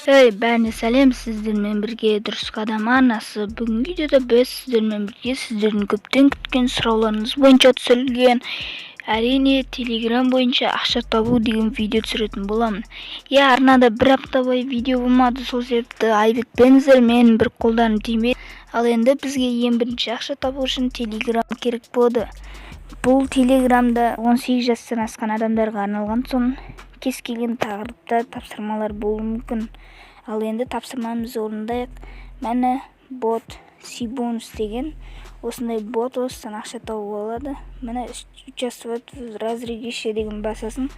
Ей, бәріне сәлем! Сіздермен бірге «Дұрыс қадам» арнасы. Бүгінгі видеода біз сіздермен бірге сіздердің көптен күткен сұрауларыңыз бойынша түсірілген, әрине, Телеграм бойынша ақша табу деген видео түсіретін боламын. Иә, арнада бір апта бойы видео болмады, сол себепті айып етпеңіздер, мен бір қолдарым тимей. Ал енді бізге ең бірінші ақша табу үшін Телеграм керек болады. Бұл Телеграмда 18 жастан асқан адамдарға арналған соң, кез келген тақырыпта тапсырмалар болуы мүмкін. Ал енді тапсырмамызды орындайық. Міне, бот Сибонус деген осындай бот, осыдан ақша табуға болады. Міне, «Участвовать в розыгрыше» деген басасың.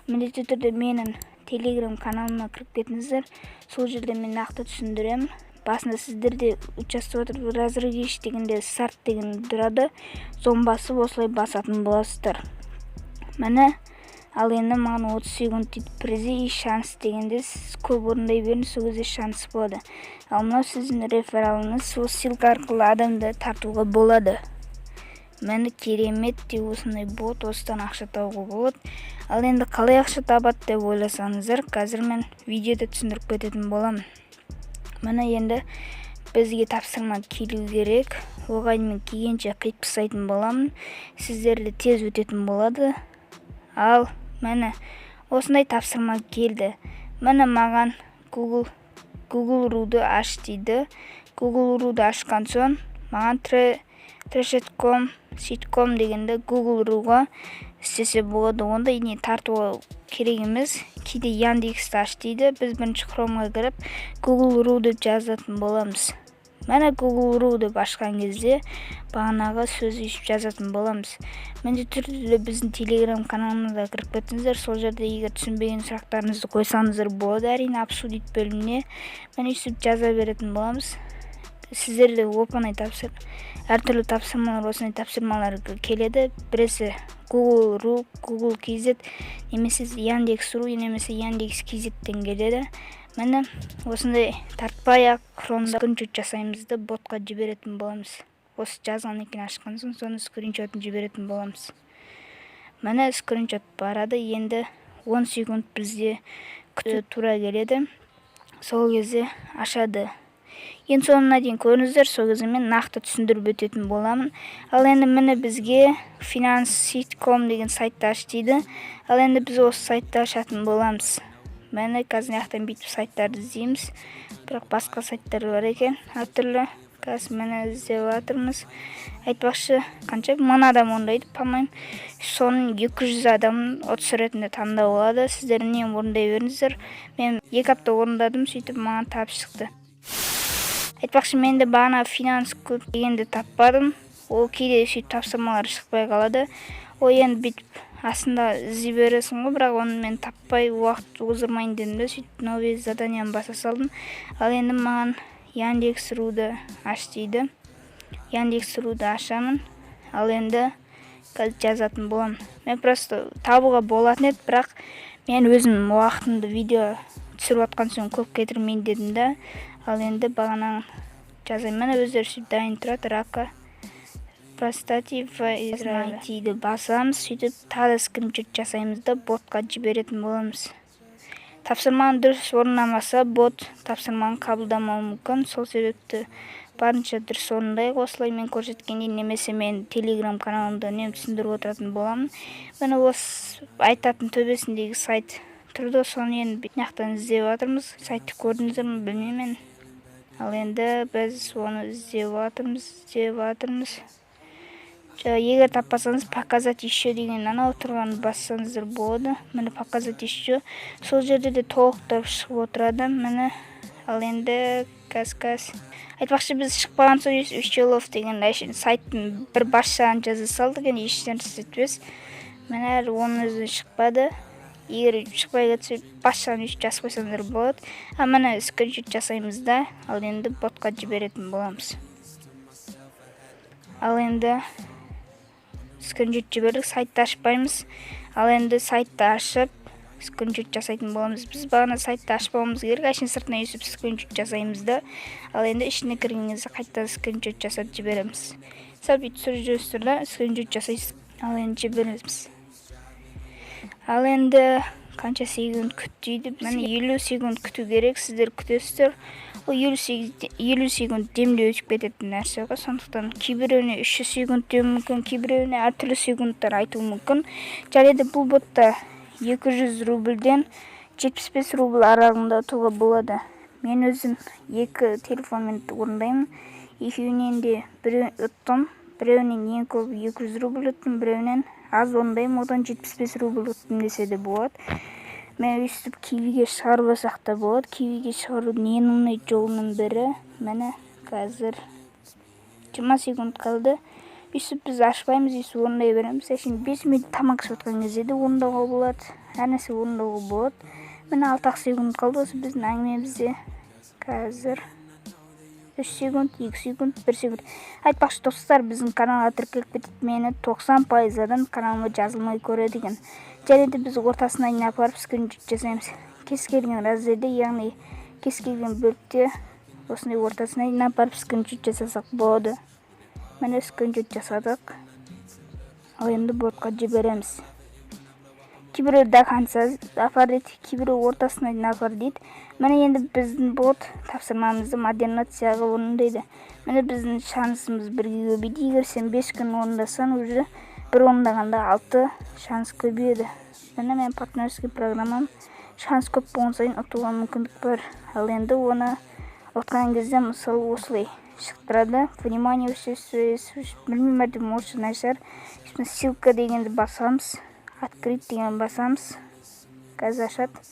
Міндетті түрде менің Телеграм каналыма кіріп кетіңіздер, сол жерде мен нақты түсіндіремін. Басында сіздерде «Участвовать в розыгрыше» дегенде «Старт» деген тұрады, соны басып, осылай басатын боласыздар. Міне, ал енді маған 30 секунд дейді. «Призы и шанс» дегенде сіз көп орындай беріңіз, сол кезде шанс болады. Ал мынау сіздің рефералыңыз, сол ссылка арқылы адамды тартуға болады. Міне, керемет те осындай бот, осыдан ақша табуға болады. Ал енді қалай ақша табады деп ойласаңыздар, қазір мен видеода түсіндіріп кететін боламын. Міне, енді бізге тапсырма келу керек. Оған мен келгенше қиып тастайтын боламын, сіздерде тез өтетін болады. Ал міне, осындай тапсырма келді. Міне, маған Google руды аш дейді. Google руды ашқан соң, маған трешетком ситком дегенді Google руға істесе болады, ондай не тартуға керек емес. Кейде Яндексті аш дейді. Біз бірінші Хромға кіріп, Google ру деп жазатын боламыз. Міне, Google ру деп ашқан кезде бағанағы сөзді өйстіп жазатын боламыз. Міндетті түрде біздің Телеграм каналымызға кіріп кетіңіздер, сол жерде егер түсінбеген сұрақтарыңызды қойсаңыздар болады, әрине, «Обсудить» бөліміне. Міне, өйстіп жаза беретін боламыз. Сіздерде оп оңай тапсыр, әртүрлі тапсырмалар, осындай тапсырмалар келеді. Біресі Google ру, Google kz немесе Яндекс ру немесе Яндекс kzтен келеді. Міне, осындай тартпай ақ Хромда скриншот жасаймыз да, ботқа жіберетін боламыз. Осы жазғаннан кейін, ашқан соң, соның скриншотын жіберетін боламыз. Міне, скриншот барады. Енді 10 секунд бізде күту тура келеді, сол кезде ашады. Енді соңына дейін көріңіздер, сол кезде мен нақты түсіндіріп өтетін боламын. Ал енді, міне, бізге финанс ситком деген сайтты аш дейді. Ал енді біз осы сайтты ашатын боламыз. Міне, қазір мына жақтан бүйтіп сайттарды іздейміз, бірақ басқа сайттар бар екен әртүрлі. Қазір, міне, іздеп жатырмыз. Айтпақшы, қанша мың адам орындайды, по-моему, соның 200 адамын ұтыс ретінде таңдап алады. Сіздер не орындай беріңіздер. Мен 2 апта орындадым, сөйтіп маған тап шықты. Айтпақшы, мен де бағана финанс көп дегенді таппадым. Ол кейде сөйтіп тапсырмалар шықпай қалады. Ол енді бүйтіп астында іздей бересің ғой, бірақ оны мен таппай, уақыт оздырмайын дедім де, сөйтіп «Новые задания» ны баса салдым. Ал енді маған Яндекс руды аш дейді. Яндекс руды ашамын. Ал енді қазір жазатын боламын. Мен просто табуға болатын еді, бірақ мен өзім уақытымды видео түсіріп жатқан соң көп кетірмейін дедім да. Ал енді бағана жазаймын. Міне, өздері сөйтіп дайын тұрады. «Рака простаты в Израиле» дейді, басамыз. Сөйтіп тағы да скриншот жасаймыз да, ботқа жіберетін боламыз. Тапсырманы дұрыс орындамаса, бот тапсырманы қабылдамауы мүмкін. Сол себепті барынша дұрыс орындайық, осылай мен көрсеткендей, немесе мен Телеграм каналымда үнемі түсіндіріп отыратын боламын. Міне, осы айтатын төбесіндегі сайт тұрды, соны енді мына жақтан іздеп жатырмыз. Сайтты көрдіңіздер ме, білмеймін. Ал енді біз оны іздеп жатырмыз, іздеп жатырмыз. Егер таппасаңыз, «Показать еще» деген анау тұрғанды бассаңыздар болады. Міне, «Показать еще», сол жерде де толықтырып шығып отырады. Міне, ал енді қазір. Айтпақшы, біз шықпаған соң, Учелов деген әшейін сайттың бір бас жағын жаза салдық, енді ешнәрсе етпес. Міне, әлі оның өзі шықпады. Егер шықпай кетсе, бас жағын өйстіп жазып қойсаңыздар болады. А міне, скриншот жасаймыз да, ал енді ботқа жіберетін боламыз. Ал енді скриншот жібердік, сайтты ашпаймыз. Ал енді сайтты ашып, скриншот жасайтын боламыз. Біз бағана сайтты ашпауымыз керек, әшейін сыртынан өйстіп скриншот жасаймыз да, ал енді ішіне кірген кезде қайтадан скриншот жасап жібереміз. Мысалы, бүйтіп түсіріп жүресіздер да, скриншот жасайсыз. Ал енді жібереміз. Ал енді Қанша секунд күт дейді. Міне, 50 секунд күту керек. Сіздер күтесіздер. Ол 50 секунд демде өтіп кететін нәрсе ғой. Сондықтан кейбіреуіне 300 секунд деуі мүмкін, кейбіреуіне әртүрлі секундтар айтуы мүмкін. Жарайды, бұл ботта 200 рубльден 75 рубль аралығында ұтуға болады. Мен өзім екі телефонмен орындаймын, екеуінен де біреу ұттым. Біреуінен ең көп 200 рубль ұттым, біреуінен аз орындаймын, одан 75 рубль ұттым десе де болады. Мен өйстіп Кивиге шығармасақ та болады. Кивиге шығарудың ең оңай жолының бірі, міне, қазір 20 секунд қалды. Өйстіп біз ашпаймыз, өйстіп орындай береміз. Әшейін 5 минут тамақ ішіп жатқан кезде де орындауға болады, әр нәрсе орындауға болады. Міне, 6-ақ секунд қалды осы біздің әңгімемізде. Қазір 3 секунд, 2 секунд, 1 секунд. Айтпақшы, достар, біздің каналға тіркеліп кетеді. Мені 90% адам каналыма жазылмай көреді екен. Және де біз ортасына дейін апарып скриншот жасаймыз. Кез келген разделде, яғни кез келген бөлікте осындай ортасына дейін апарып скриншот жасасақ болады. Міне, скриншот жасадық. Ал енді ботқа жібереміз. Кейбіреу до конца апар дейді, кейбіреу ортасына дейін апар дейді. Міне, енді біздің бот тапсырмамызды модернацияға орындайды. Міне, біздің шансымыз бірге көбейді. Егер сен 5 күн орындасаң, уже бір орындағанда алты шанс көбейеді. Міне, мен партнерский программам шанс көп болған сайын ұтуға мүмкіндік бар. Ал енді оны ұтқан кезде, мысалы, осылай шықтырады: «Внимание», білмеймін, әйтеуір орысша нашар. «Ссылка» дегенді басамыз, «Открыть» деген басамыз. Қазір ашады.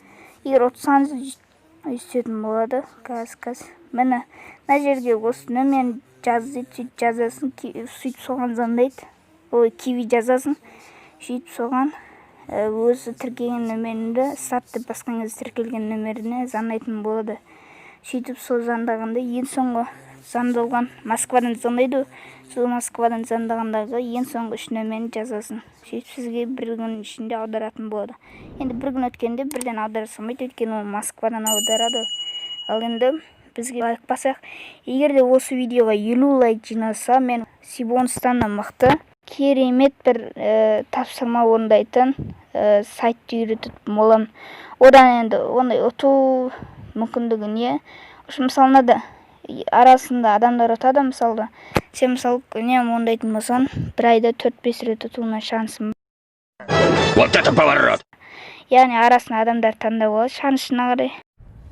Егер ұтсаңыз, өйстетін болады. Қазір, міне, мына жерге осы нөмірін жаз дейді. Сөйтіп жазасың, сөйтіп соған звондайды. Ой, Киви жазасың. Сөйтіп соған өзі тіркеген нөміріңді «Старт» деп басқан кезде тіркелген нөміріне звондайтын болады. Сөйтіп сол звондағанда, ең соңғы звондалған, Москвадан звондайды ғой, сол Москвадан звондағандағы ең соңғы үш нөмірін жазасың. Сөйтіп сізге бір күн ішінде аударатын болады. Енді бір күн өткенде бірден аудара салмайды, өйткені ол Москвадан аударады. Ал енді бізге лайк басайық. Егер де осы видеоға 50 лайк жиналса, мен Сибонстан да мықты керемет бір тапсырма орындайтын сайтты үйрететін боламын. Одан енді ондай ұту мүмкіндігі не? Мысалы, мынада арасында адамдар ұтады. Мысалы, сен, мысалы, үнемі орындайтын болсаң, бір айда төрт бес рет ұтуыңа шансың. Вот это поворот! Яғни арасында адамдар таңдап алады шансына қарай.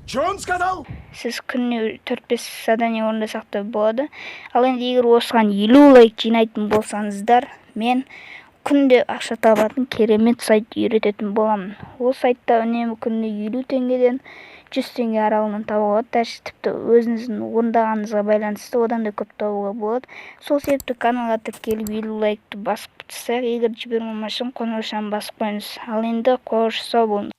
Че он сказал? Сіз күніне төрт бес задание орындасақ та болады. Ал енді егер осыған 50 лайк жинайтын болсаңыздар, мен күнде ақша табатын керемет сайт үйрететін боламын. Ол сайтта үнемі күніне 50 теңгеден 100 теңге аралығынан табуға болады. Даже тіпті өзіңіздің орындағаныңызға байланысты одан да көп табуға болады. Сол себепті каналға тіркеліп, 50 лайкты басып тастайық. Егер жібермемес үшін қоңыраушаны басып қойыңыз. Ал енді қош, сау болыңыз.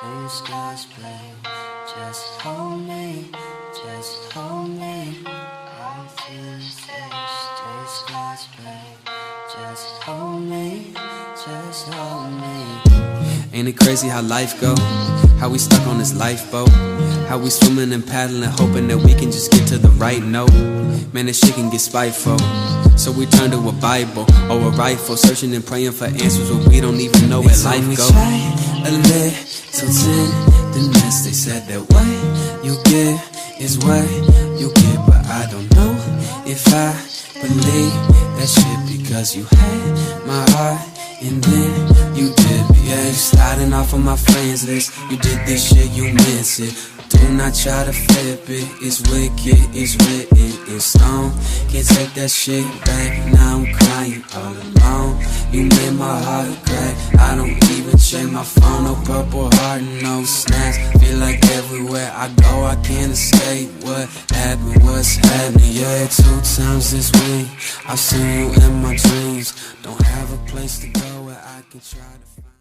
Taste God's babe. Just hold me, just hold me. I feel safe. Taste God's babe. Just hold me, just hold me. Ain't it crazy how life go? How we stuck on this lifeboat? How we swimming and paddling, hoping that we can just get to the right note? Man, this shit can get spiteful. So we turn to a Bible or a rifle, searching and praying for answers when we don't even know where They told life me go. Try a little tenderness. They said that what you give is what you get, but I don't know if I believe that shit because you had my heart and then you did. Yeah, you sliding off on my friends list. You did this shit, you meant it. Do not try to flip it. It's wicked, it's written in stone. Can't take that shit back. Now I'm crying all alone. You made my heart crack. I don't even check my phone. No purple heart, no snaps. Feel like everywhere I go, I can't escape what happened, what's happening. Yeah, two times this week I've seen you in my dreams. Don't have a place to go where I can try to find.